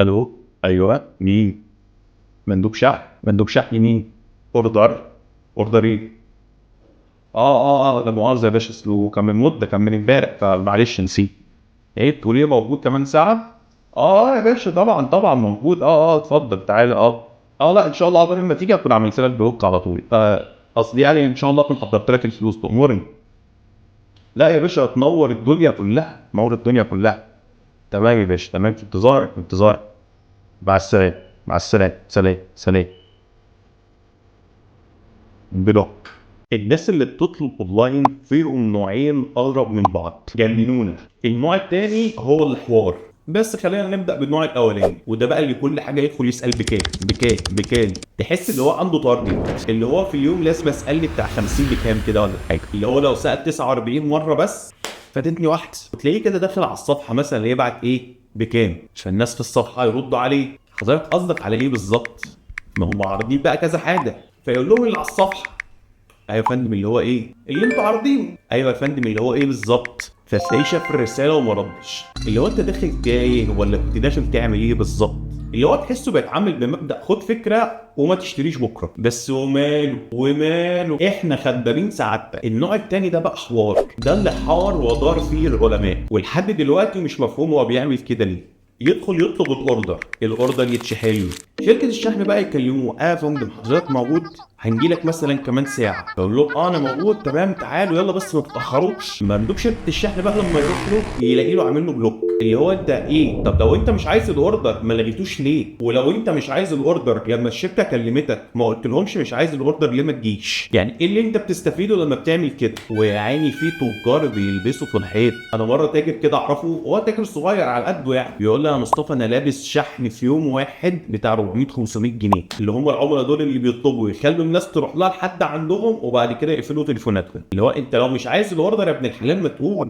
الو، ايوه، مين؟ مندوب شحن؟ مندوب شحن مين؟ order؟ order ايه؟ اه لا مؤاخذة يا باشا، اصله كان من مدة، كان من امبارح، فمعلش نسيت. ايه تقول؟ ايه، موجود كمان ساعة؟ اه يا باشا، طبعا طبعا موجود. اتفضل تعالى. لا ان شاء الله عقبال ما تيجي اكون عملت لك block على طول. قصدي يعني ان شاء الله اكون حضرت لك الفلوس، تأمرني. لا يا باشا، تنور الدنيا كلها، تنور الدنيا كلها. تمام يا باشا، تمام، في انتظارك، في انتظارك. مع السلامة، مع السلامة، سلام سلام. block. الناس اللي بتطلب اونلاين فيهم نوعين اغرب من بعض، جننونا. النوع الثاني هو الحوار، بس خلينا نبدا بالنوع الاولاني، وده بقى اللي كل حاجة يدخل يسال بكام بكام بكام. تحس اللي هو عنده target، اللي هو في اليوم لازم اسالني بتاع 50 بكام كده ولا حاجه، اللي هو لو سال 49 مرة بس فاتتني واحده. وتلاقيه كده داخل على الصفحة مثلا يبعت ايه بكام، عشان الناس في الصفحة يردوا عليه. حضرتك قصدك على ايه بالظبط؟ ما هم عارضين بقى كذا حاجه، فيقول لهم اللي على الصفحه. ايوه يا فندم، اللي هو ايه اللي انتوا عارضينه؟ ايوه يا فندم، اللي هو ايه بالظبط؟ فتلاقيه شاف الرسالة وما ردش. اللي هو انت داخل تايه ولا كنت داخل تعمل ايه بالظبط؟ اللي هو تحسه بيتعامل بمبدا خد فكرة وما تشتريش بكره بس. وماله وماله، احنا خدامين سعادتك. النوع التاني ده بقى حوار، ده اللي حار ودار فيه العلماء، ولحد دلوقتي مش مفهوم هو بيعمل كده ليه. يدخل يطلب ال order، ال order يتشحن له، شركة الشحن بقى يكلموه: اه يا فندم حضرتك موجود؟ هنجيلك مثلا كمان ساعه. يقول لهم اه انا موجود، تمام تعالوا يلا بس ما تتاخروش. مندوب شركة الشحن بقى لما يروح له يلاقي له عامل له block. اللي هو انت ايه؟ طب لو انت مش عايز ال order ما لغيتوش ليه؟ ولو انت مش عايز ال order لما الشركة كلمتك ما قلتلهمش مش عايز ال order ليه ما تجيش؟ يعني ايه اللي انت بتستفيده لما بتعمل كده؟ ويا عيني في تجار بيلبسوا في الحيط. انا مرة تاجر كده اعرفه، هو تاجر صغير على قده يعني، بيقول لي يا مصطفى انا لابس شحن في يوم واحد بتاع 400 500 جنيه، اللي هم العملاء دول اللي بيطلبوا يخلوا الناس تروح لها لحد عندهم وبعد كده يقفلوا تليفوناتهم. اللي هو انت لو مش عايز ال order يا ابن الحلال ما تقول.